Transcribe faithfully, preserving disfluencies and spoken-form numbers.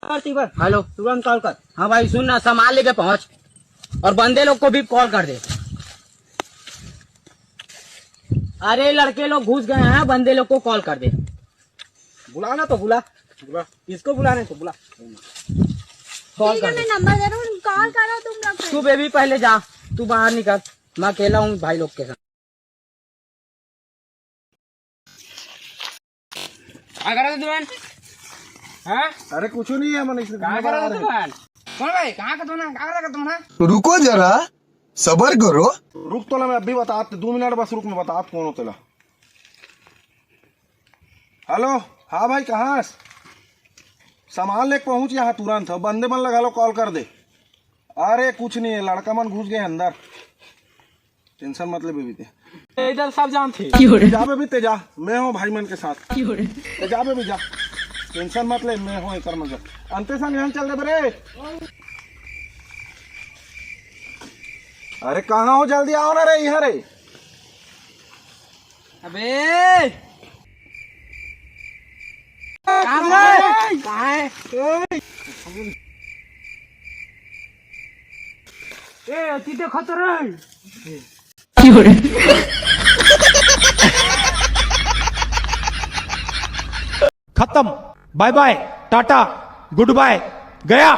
कर तीबर। हेलो, तुरंत कॉल कर। हाँ भाई, सुन ना, सामान लेके पहुंच और बंदे लोग को भी कॉल कर दे। अरे, लड़के लोग घुस गए हैं, बंदे लोग को कॉल कर दे। बुला ना तो बुला, बुला। इसको बुला, नहीं तो बुला। कॉल ठीक कर है, दे। मैं नंबर दे रहा हूँ, कॉल करो तुम लोग फिर। तू बेबी पहले जा, तू बाहर निकल, मैं अकेला हूँ भाई लोग के साथ। का करत हस तुमन? हाँ? अरे कुछ नहीं है, मन इसे का करत हस तुमन? कौन भाई? कहाँ का तुमन? का करत तुमन? रुको जरा, सबर करो। रुक तो ला, मैं अभी बतात, दू मिनट बस रुक, मैं बतात कौन हो तेला। हेलो, हाँ भाई, कहाँ हस? सामान लेके पहुँच यहाँ तुरंत, बंदे मन ला घलो कॉल कर दे। अरे कुछ नहीं है, लड़का मन घुस गए अंदर। टेंशन मत ले बेबी ते। ए, इधर सब जानथे। जा बेबी ते जा, मैं हूँ भाई मन के साथ। ते जा बेबी जा, टेंशन मत ले, मैं हूँ एकर मजा। अंते संग यहाँ चल दे बे रे। अरे कहाँ हो, जल्दी आओ ना रे, यहाँ रे। अबे कहाँ है? कहाँ है? ए, चीते खतर है। खत्म। बाय बाय, टाटा, गुड बाय, गया।